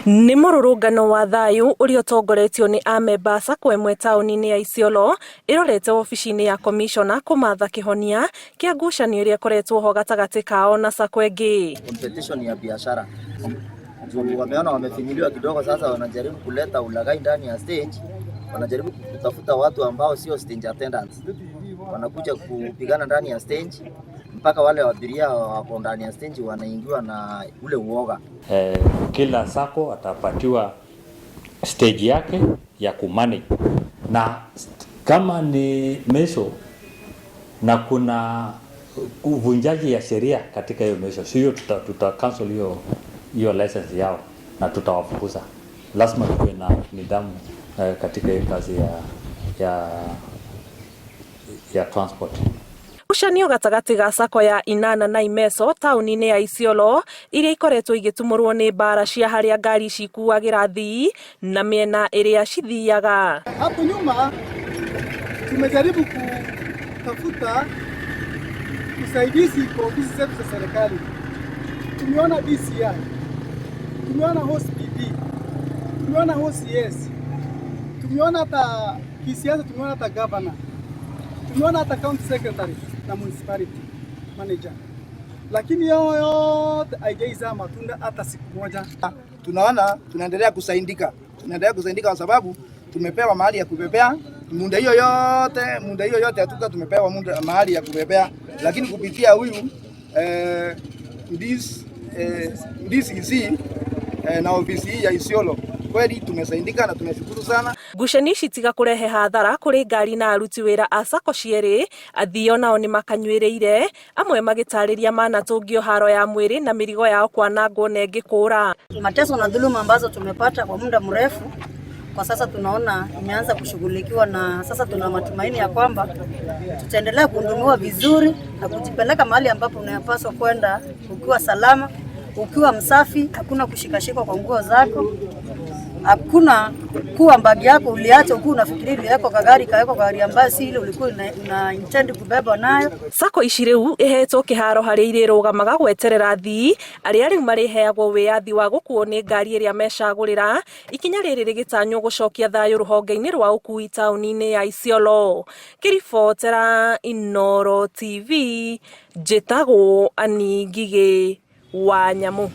Nĩ mũrũrũngano wa thayũ ũrĩa ũtongoretio nĩ amemba SACCO ĩmwe taũni-inĩ ya Isiolo ĩrorete wabici-inĩ ya commissioner kũmatha kĩhonia kĩa ngucanio ĩrĩa ĩkoretwo ho gatagatĩ kao na SACCO ĩngĩ. Competition ya biashara juu wameona wamefinyiliwa kidogo, sasa wanajaribu kuleta ulaghai ndani ya stage, wanajaribu kutafuta watu ambao sio stage attendants, wanakuja kupigana ndani ya stage mpaka wale abiria wako ndani ya stage wanaingiwa na ule uoga. Kila SACCO atapatiwa stage yake ya kumanage, na kama ni meso na kuna uvunjaji ya sheria katika hiyo meso, sio tuta cancel hiyo license yao na tutawafukuza. Lazima tuwe na nidhamu katika hiyo kazi ya transport. Ngucanio gatagatĩ ga SACCO ya Inana na Imeso taũni-inĩ ya Isiolo iria ikoretwo igĩtumũrwo nĩ mbara cia harĩa ngari cikuagĩra athii na mĩena ĩrĩa cithiaga. Hapo nyuma tumejaribu kutafuta usaidizi kwa ofisi zetu za serikali. Tumeona DCI, tumeona OCPD, tumeona OCS, tumeona hata kisiasa, tumeona hata governor, tumeona hata county secretary na municipality manager, lakini yao yote haijaizaa matunda hata siku moja. Tunaona tunaendelea kusaidika kwa sababu tumepewa mahali ya kubebea muda hiyo yote, muda hiyo yote hatuka tumepewa muda mahali ya kubebea, lakini kupitia huyu DCC na ofisi hii ya Isiolo kweli tumesaidika na tunashukuru sana. Ngucanio ici tiga kũrehe hathara kũrĩ ngari na aruti wĩra a SACCO cierĩ, athii onao nĩ makanyuĩrĩire, amwe magĩtarĩria manatũngio haro ya mwĩrĩ na mĩrigo yao kwanangwo na ĩngĩ kũra. Mateso na dhuluma ambazo tumepata kwa muda mrefu, kwa sasa tunaona imeanza kushughulikiwa, na sasa tuna matumaini ya kwamba tutaendelea kuhudumiwa vizuri na kujipeleka mahali ambapo unapaswa kwenda ukiwa salama, ukiwa msafi, hakuna kushikashikwa kwa nguo zako, hakuna kuwa bagi yako uliacha ukiwa unafikiria iliwekwa kwa gari, ikawekwa kwa gari ambayo si ile ulikuwa una intend kubeba nayo. SACCO ici rĩu ihetwo kĩharo harĩa irĩrũgamaga gweterera athii arĩa rĩu marĩheagwo wĩyathi wa gũkuo nĩ ngari ĩrĩa mecagũrĩra. Ikinya rĩrĩ rĩgĩtanywo gũcokia thayũ rũhonge-inĩ rwa ũkui taũni-inĩ ya Isiolo. Ngĩribotera Inooro TV, njĩtagwo Annie Ngigĩ wa Nyamũ.